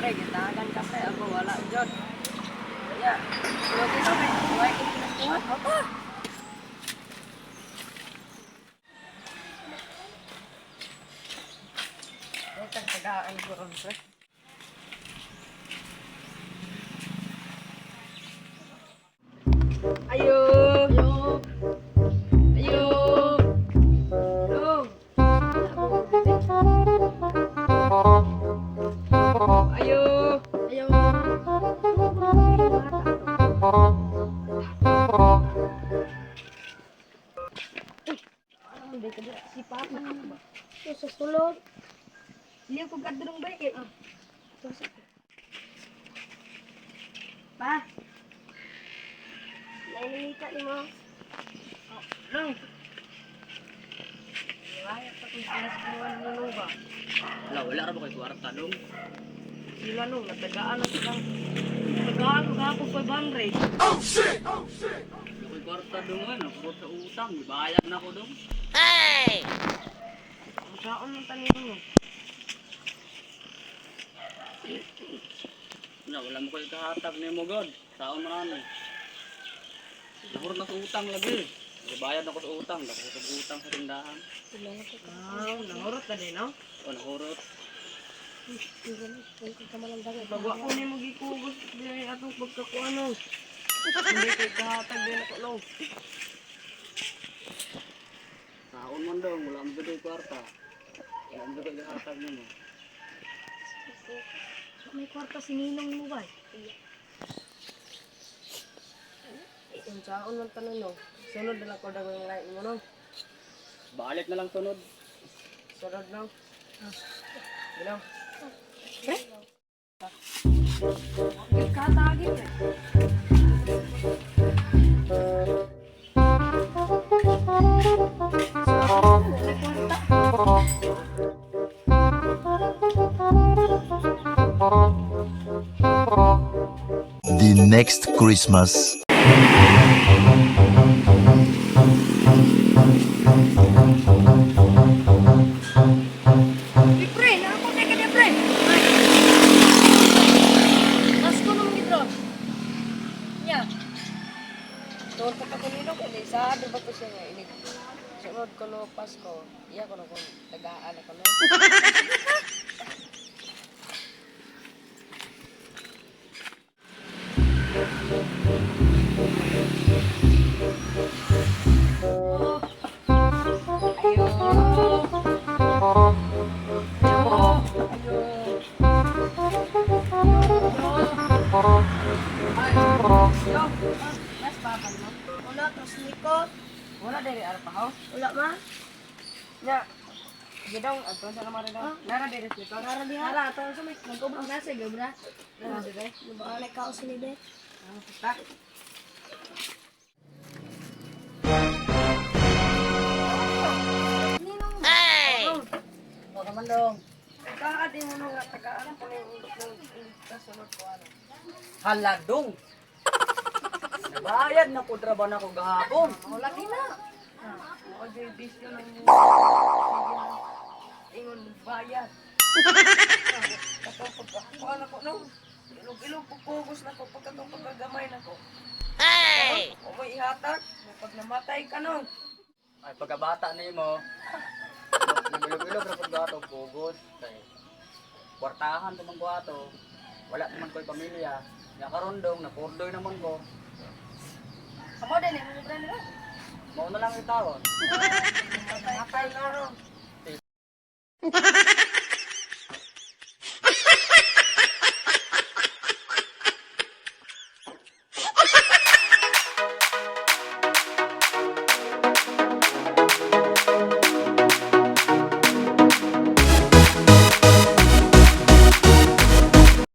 Pre, gitagan ka pre, ako wala jud. Ya, sunod dito pre, buhay ko pinaskuhan. Opa! Huwag kang tagaan ko ron, pre. Ayo! Ayo! Ayo! Ayo! Ayo! Ayo. Si Papa. Ito sa sulod. Liyo ko kadrong ba eh. Pa. Nainita ni mo. Long. Wala pa kung pinaskuhan mo nung ba. Wala, wala ra ba kay kwarta dong? Sila nung natagaan na silang. Natagaan ko gapog 500. Wala ko'y kwarta dong ay, napurot sa utang, gibayad na ko dong. Ang saon ng tanim mo. Wala, wala mo ko'y kahatag nimo god. Saon man ani. Napurot na sa utang lagi. Gibayad na ko sa utang, napurot sa utang sa tindahan. Ah, nangurot na din, no? O nahurot. Bagwa ko ni mo gikugos diri atong pagkakuano. Hindi kay kahatag din ako long. Saon man dong, wala mo ko'y kwarta. Wala mo ko'y kahatag nimo. May kwarta si Ninong mo ba? Ang saon man tanan no. Sunod na lang ko dagoy ng lain mo no. Balik na lang sunod. Sunod no. Ginaw. Katagin eh. May kwarta. The next Christmas. Di pre, naako na ka di pre. Pasko naman gito. Nya. Tuon pa ka kanino kay sa ba to siya nga inig. Sunod ko no Pasko, iya ko no kung tagaan ako no. Ayo. Ayo. Ayo. Yo, mas papa mo. Wala, tapos likot. Wala diri ara pa ho. Wala ma. Nya. Gidong ato sa naman rin. Nara diri dito. Nara diha. Nara, ato sa may nagkobra na sa gabra. Nara diri. Baka nagkaos ni be. Ta. Ninong. O naman dong. Kaadi mo nung tagaan ko ning kasunod ko ano. Hala dong. Nabayad na pud ra ba na ko gahapon? Wala kina. Mo jud bisyo nang ingon bayad. Katong pagkakuan ako no. Ilog-ilog pugpugos na ko pagkatong pagkagamay na ko. Ay! O may ihatag, pag namatay ka no. Ay pagkabata nimo. Nagilog-ilog ra pud gato pugos kay kwartahan tumang ko ato. Wala naman ko'y pamilya. Nya karon dong napurdoy naman ko. Amo din mo brand nila. Mao na lang itawon. Matay ka ron.